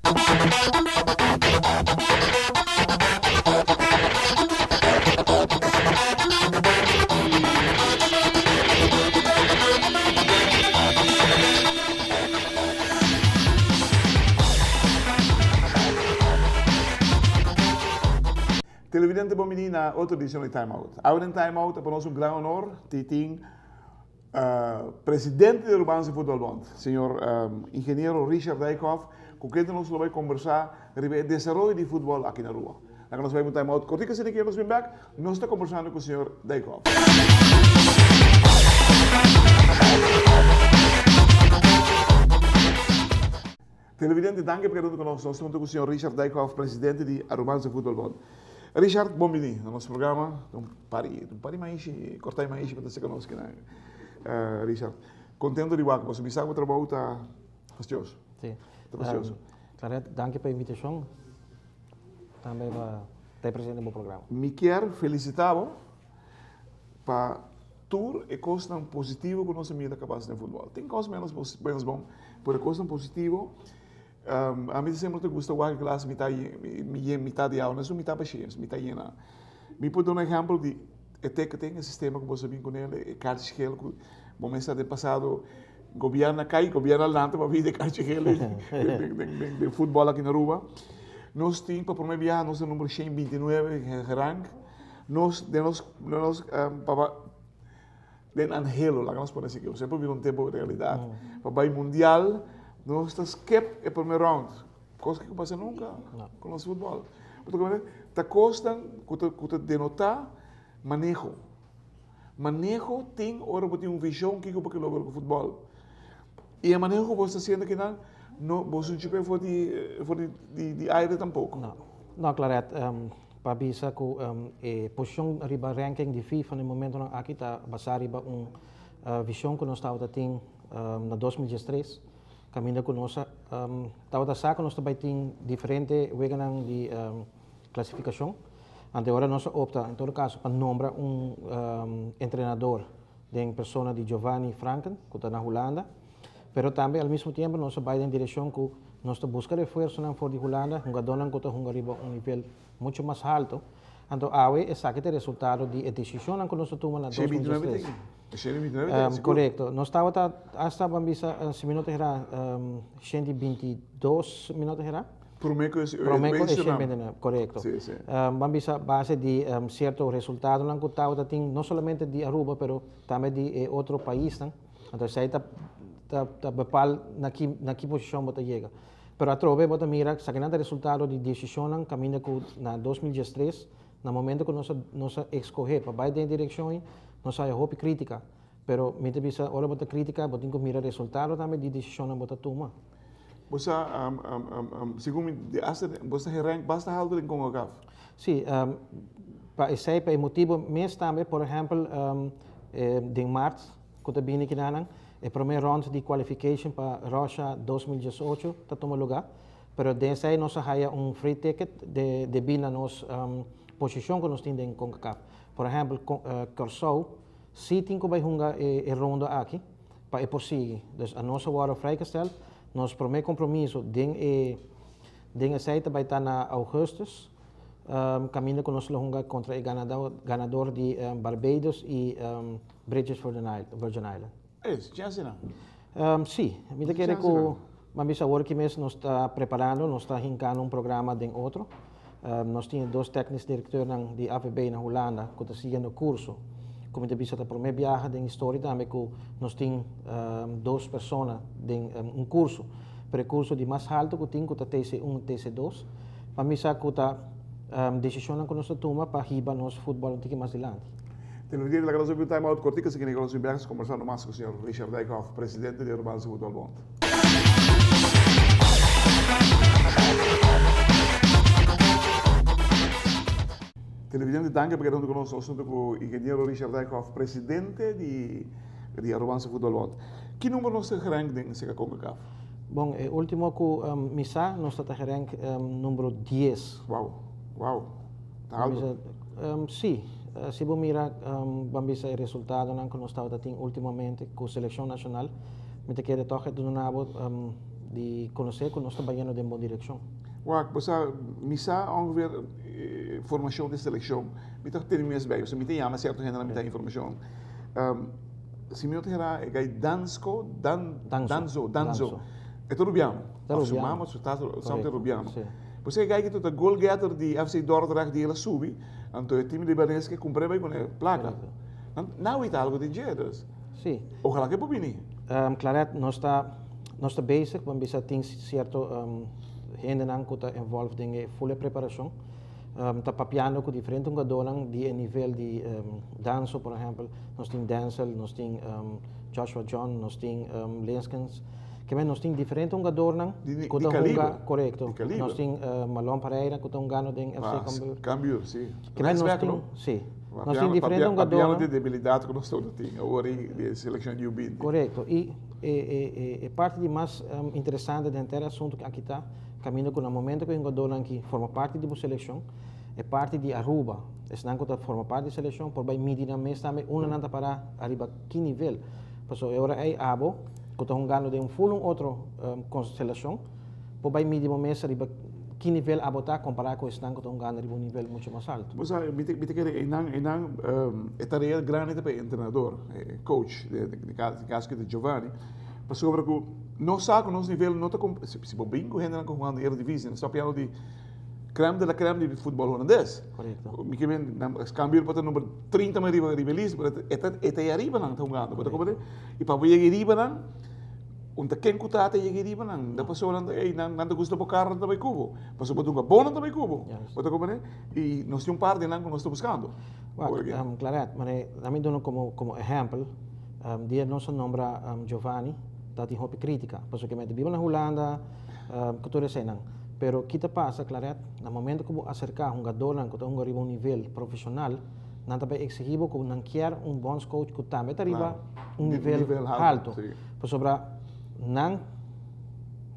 Televidente bon bini na otro edicion di Time Out. Awe den Time Out ta pa nos un gran honor di tin Presidente di Arubaanse Voetbal Bond, señor Ingeniero Richard Dijkhoff, cu kende nos lo bay combersa riba e desaroyo di futbol aki na Aruba. Laga nos bay un time out cortico asina ke nos bin bek, nos ta combersando cu señor Dijkhoff. Televidente, danki pa keda hunto cu nos. Nos ta hunto cu señor Richard Dijkhoff, presidente di Arubaanse Voetbal Bond. Richard, bon bini na nos programa. Un par un par di maishi, corta e maishi pa ta seca nos kinan. Richard, contento di wak bo. Mi sa cu bo trabou ta fastioso. Si. Ta fastioso. Claret, danki pa e invitacion. Tambe pa ta presente den bo programa. Mi kier felicita bo pa tur e cosnan positivo cu nos a mira capaz den futbol. Tin cos menos menos bon, pero e cosnan positivo, ami semper ta gusta wak e glas mitad mitad di awa, no es un mitad bashí, es mitad yena. Mi por duna ehempel di e ticketing, e sistema cu boso a bin cu nel, e kaartjes geel cu bo mester den pasado gobierno a cay, gobierno a lanta pa bida e kaartje geel den futbol aki na Aruba. Nos tin pa prome biaha nos ta number 129 gerank. Nos den nos den nos pa den anhelo laga nos pone así semper bira un tempo realidad pa bai mundial nos ta skip e primer round cos ke pasa nunca cu nos futbol ta cosnan cu ta cu ta denota maneho maneho tin ora bo tin un vision kico bo ke logra cu futbol y e maneho cu bo sta haciendo akinan no bo no chup'e for di for di di aire tampoco. No no Claret. Pa bisa ku e posishon riba ranking di FIFA na e momentonan aki ta basá riba un vishon ku nos tabata tin na 2013, kaminda ku nos tabata sa ku nos ta bai tin diferente weganan di klasifikashon. Anto ora nos a opta en todo kaso pa nombra un entrenador den persona di Giovanni Franken ku ta na Hulanda. Pero tambe al mismo tiempo nos a bai den direccion cu nos ta busca refuerzonan for di Hulanda, hungadornan cu ta hunga riba un nivel mucho mas halto. Anto awe esaki ta e resultado di e decisionnan cu nos a tuma na 2023. Corecto. Nos tabata hasta ban bisa si mi no ta hera 122 mi no ta hera. Prome cu e Prome cu e 129, corecto. Ban bisa base di cierto resultadonan cu tabata tin no solamente di Aruba pero tambe di e otro paisnan. Anto esei ta ta bepal na ki na ki posishon bo ta yega. Pero atrobe bo ta mira esakinan ta resultado di desishonnan kaminda ku na 2013 na momento ku nos a nos a eskohé pa bai den e direkshon ei nos a haya hopi kritika. Pero mi ta bisa ora bo ta kritika bo tin ku mira resultado tambe di desishonnan bo ta tuma. Bo sa segun mi di asta bo sa gerank basta haltu den Concacaf. Sí, pa esei pa e motibu mes tambe por ehèmpel den mart ku ta bini kinanan, e promé rònt di qualification pa Russia 2018 ta tuma lugá, pero den esei nos a haya un free ticket de debí na nos posishon ku nos tin den Concacaf. Por ehèmpel Kòrsou sí tin ku bai hunga e ronda aki pa e por sigui. Dus anos a wòrdu vrijgesteld, nos promé kompromiso den e den esei ta bai ta na ougùstùs. Kaminda ku nos lo hunga kontra e ganador di Barbados i British Virgin Island. E, si chance nan? Si, mi ta kere ku mi a bisa awor ki mes nos ta preparando, nos ta hinkando un programa den otro. Nos tin e dos technisch directeurnan di AVB na Hulanda ku ta siguiendo kurso. Ku mi ta bisa ta promé biaha den historia tambe ku nos tin dos persona den un kurso. Pero e kurso di mas haltu ku tin ku ta TC1 i TC2. Pa mi sa ku ta desishonnan ku nos ta tuma pa hiba nos futbòl un tiki mas dilanti. Te lo dia di laga nos un time out kortiko así ku nos bin bèk kombersando mas ku señor Richard Dijkhoff, presidente di Arubaanse Voetbal Bond. Televidente danki pa keda huntu ku nos. Nos huntu ku ingeniero Richard Dijkhoff, presidente di di Arubaanse Voetbal Bond. Ki number nos ta gerank den seka Concacaf? Bon, e ultimo ku mi sa, nos ta ta gerank numero dies. Wow, wow. Ta alto. Si. Si bo mira, ban bisa e resultadonan ku nos tabata tin ultimamente ku selekshon nashonal, mi ta kere tòg e duna bo. di konosé ku nos ta bayendo den bon direkshon. Wak, bo sa, mi sa ongeveer formashon di selekshon. Mi ta tene mi mes bij, pasobra mi ta yama sierto hendenan mi ta informashon. Si mi no ta hera e gai Dansko, Dan, Danzo, Danzo. E ta rubiano. Ta Of su rubiano. mama, su tata, some ta Korekto, rubiano. si. Bo sa e gai ki ta goal getter di FC Dordrecht di el a subi, anto e team libanes ke kumpr'é bai kuné plaka. Korekto. Nan, now e ta algo di dje, dus. Si. Ojalá ke por bini. Claret, nos ta nos ta bezig, bo bisa tin cierto hendenan cu ta involved den e full e preparacion. Ta papiando cu diferente hungadornan di e nivel di Danso, por ehempel, nos tin Denzel, nos tin Joshua John, nos tin Linskens. Kimen nos tin diferente hungadornan cu ta hunga, corecto. Nos tin Marlon Pereira cu ta hungando den FC Cambuur. Cambuur, si. Kimen nos tin, si. Nos tin diferente hungadornan. Papiando di debilidad cu nos todo tin awor di e seleccion di U20. Corecto. Y e parti di mas interesante den henter e asunto aki ta caminda cu na momento cu e hungadornan aki forma parti di bo seleccion, e parti di Aruba, esnan cu ta forma parti di seleccion por bay midi nan mes tambe unda nan ta para ariba ki nivel. Pasobra e ora ey abo cu ta hungando den un full un otro constelacion por bay midi bo mes riba ki nivel abo ta compara cu esnan cu ta hungando riba un nivel mucho mas alto. Bo sa, mi ta mi ta kere eynan eynan e tarea grandi ta pa e entrenador, e coach, den caso aki ta Giovanni, pasobra cu nos sa cu nos nivel no ta si bo bin cu hendenan cu hungando Eredivisie, nos ta papiando di crème de la crème di futbol holandes. Correcto. Mi ke men, nan Cambuur por ta number 30 mas riba riba e lista, pero e ta e ta e ariba nan ta hungando, bo ta comprende? Y pa bo yega e riba nan, un ta ken ku ta ta yega e riba nan, da pasobra nan ta ey nan nan ta gusta bo kara nan ta bai ku bo, pasobra bo ta hunga bon nan ta bai ku bo, bo ta comprende? Y nos tin un par di nan ku nos ta buskando. Wak, Claret, mane ami duna komo komo ehèmpel, dia nos a nombra Giovanni, ta tin hopi kritika, pasobra ke men ta biba na Hulanda, Ku tur eseinan. Pero ki ta pasa, Claret, na momento ku bo aserká hungadornan ku ta hunga riba un nivel profeshonal, nan ta bai eksigí bo ku nan kier un bondscoach ku tambe ta riba un nivel haltu. Pasobra nan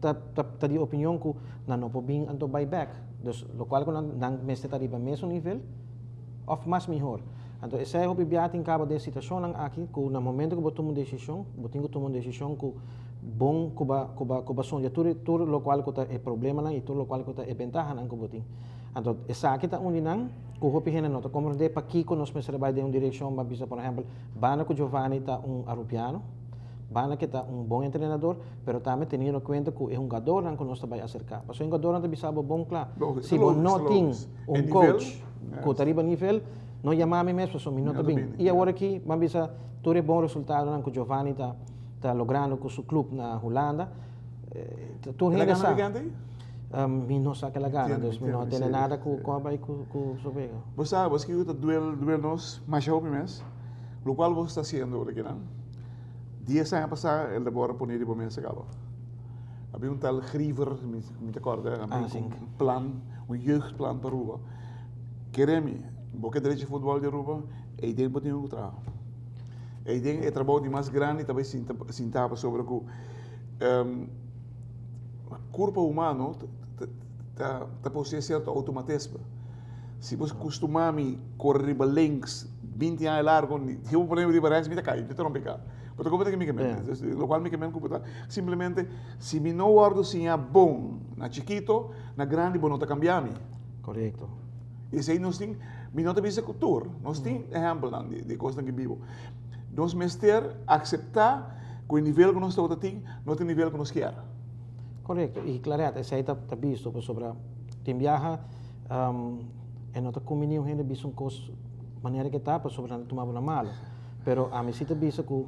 ta ta di opinion ku nan no por bin anto bai bèk. Dus lokual ku nan nan mester ta riba mesun nivel òf mas mihor. Anto esei hopi bia tin kaba den situashonnan aki ku na momento ku bo tuma un desishon, bo tin ku tuma un desishon ku bon ku ba ku ba ku ba sonja tur tur lokual ku ta e problemanan i tur lokual ku ta e bentahanan ku bo tin. Anto esaki ta un di nan ku hopi hende no ta komprendé pakiko nos mester a bai den un direkshon ba bisa por ehèmpel banda ku Giovanni ta un arubiano, banda ke ta un bon entrenador pero tambe teniendo kuenta ku e hungadornan ku nos ta bai aserká. Pasobra e hungadornan ta bisa bo bon kla si bo no tin un coach ku ta riba nivel no yama mi mes pasobra mi no ta bin. I awor aki ban bisa tur e bon resultadonan ku Giovanni ta ta logrando cu su club na Hulanda. Tur El a hende gana sa. weekend ei? Mi no sa cu el a gana, Entiendo, dus mi no a entiendo, tene sí, nada cu sí. cu a bay cu cu su wega. Bo sa, bo skibi cu ta duel, duel nos masha hopi mes, locual bo sta haciendo ora kinan. Dies aña pasa el ta bora pone riba mesa caba. Habia un tal Griever, mi, mi ta corda, habia Ah, un sí. plan, un jeugdplan pa Aruba. Kere mi, bo ke derecho futbol di Aruba, ey den bo tin cu traha. Ei den e trabou di mas grandi ta bai sinta sinta pasobra ku kurpa humano ta ta posee sierto outomatesme. Si bo kustumá mi kore riba links 20 aña largu, si bo pone mi riba rèks mi ta kai, mi ta rompika. Bo ta komprende ke mi ke men? Lokual mi ke men ku bo ta simplemente si mi no wòrdu siñá bon na chikito, na grandi bo no ta kambia mi. Korekto. Esei nos tin, mi no ta bisa ku tur, nos tin ehèmpelnan di kosnan ki bibu. Nos mester akseptá ku e nivel ku nos tabata tin no ta e nivel ku nos kier. Korekto, i Claret, esei ta ta bisto pasobra tin biaha e no ta kumbiní un hende bisa un kos manera ke ta pasobra nan ta tuma bo na malo. Pero ami si ta bisa ku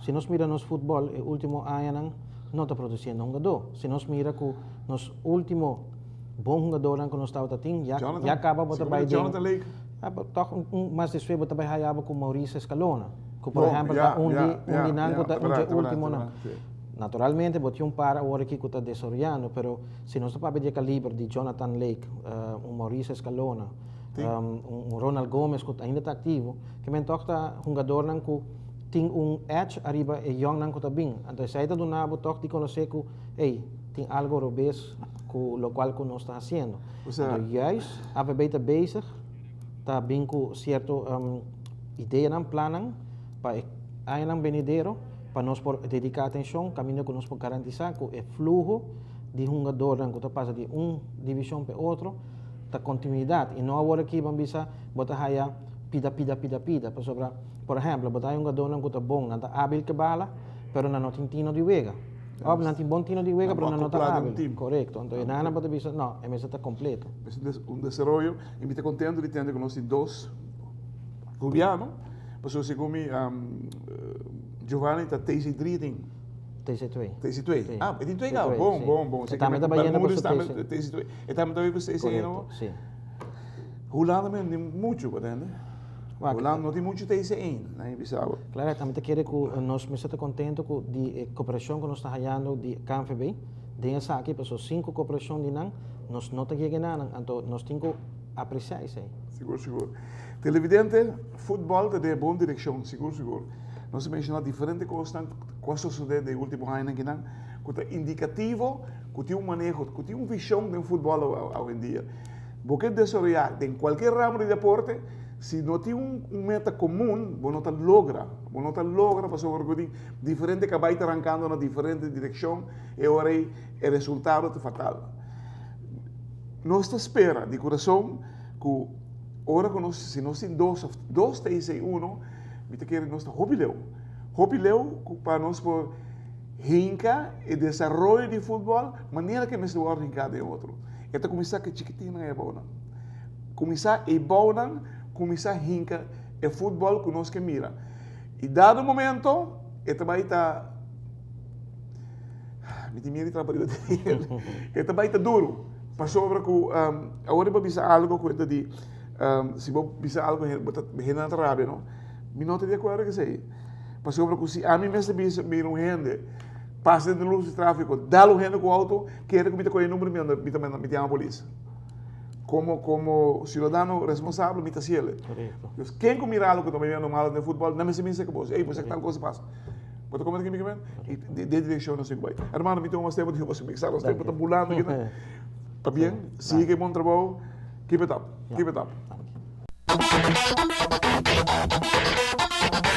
si nos mira nos futbòl e último añanan no ta produsiendo hungadó. Si nos mira ku nos último Bon hungadornan ku nos tabata tin ya ya kaba bo ta bai den tòg un mas despues bo ta bai haya bo ku Maurice Escalona ku por ehèmpel ta un di un di nan ku ta un dje ultimonan. Naturalmente bo tin un par awor aki ku ta desaroyando pero si nos ta papia di e kaliber di Jonathan Lake, un Maurice Escalona, un Ronald Gomez ku ainda ta aktivo ke men tòg ta hungadornan ku tin un edge ariba e yòngnan ku ta bin. Anto esei ta duna bo tòg di konosé ku ey tin algo robes ku lokual ku nos ta hasiendo. Anto juist AVB ta bezig ta bin ku sierto ideanan, plannan pa e añanan benidero. pa nos por dediká atenshon kaminda ku nos por garantisá ku e fluho di hungadornan ku ta pasa di un divishon pa e otro ta kontinuidat i no awor aki ban bisa bo ta haya pida pida pida pida pasobra por ehèmpel bo ta haya hungadornan ku ta bon nan ta ábil ke bala pero nan no tin tino di wega òf nan tin bon tino di wega pero nan no ta ábil korekto anto e nan bo ta bisa no e mester ta kompleto. Un desaroyo i mi ta kontento di tende ku nos tin dos rubiano pasobra segun mi Giovanni ta TC3 tin. TC2. TC2. Ah, e tin twee kaba. Bon, bon, bon. E tambe ta bayendo pa su TC. TC2. E tambe ta bay pa su TC no? Si. Hulanda men tin mucho, bo tende? Hulanda no tin mucho TC1, nan e bisa bo. Claro, tambe ta kere ku nos mester ta kontento ku di e koperashon ku nos ta hayando di KNVB den esaki, pasobra sin ku koperashon di nan, nos no ta yega na nan, anto nos tin ku apresiá esei. Sigur, sigur. Televidente, futbòl ta den e bon direkshon, sigur, sigur. Nos a menshoná diferente kosnan ku a sosodé den e último añanan kinan ku ta indikativo ku tin un maneho, ku tin un vishon den futbòl awendia. Bo ke desaroyá den kualke ramo di deporte, si no tin un meta komun, bo no ta logra. Bo no ta logra pasobra ku tin diferente kabai ta rankando na diferente direkshon, e ora ei e resultado ta fatal. Nos ta spera di kurason ku ora ku nos, si nos tin dos òf dos ta isei uno, Mi ta kere nos ta hopi leu. Hopi leu ku pa nos por hinka e desaroyo di futbòl manera ku e mester wòrdu hinká den otro. E ta kuminsá ku e chikitinnan ei abounan. Kuminsá ei bounan, kuminsá hinka e futbòl ku nos ke mira. I dado momento e ta bai ta, mi tin miedu di trapa riba dje, e ta bai ta duru. Pasobra ku awor bo a bisa algu ku e ta di. Si bo bisa algo bo ta hende ta rabia no. Mi no ta di akuerdo ku esei. Pasobra ku si ami mester bisa mira un hende pasa den lus di trafiko dal un hende ku outo kere ku mi ta kohe e numero mi anda mi ta mi ta yama polis. Komo komo siudadano responsabel mi ta hasiel. Dus ken ku mira algo ku ta bai malo den futbòl nan mester bisa ku bo ey bo sa tal kos a pasa. Bo ta komprende kico mi ke men? I den direkshon nos tin ku bai. Hermano mi tuma mas tempu di bo mi sa nos tempu ta bulando aki. Pabien sigui bon trabou. Keep it up. Keep it up. Dank je.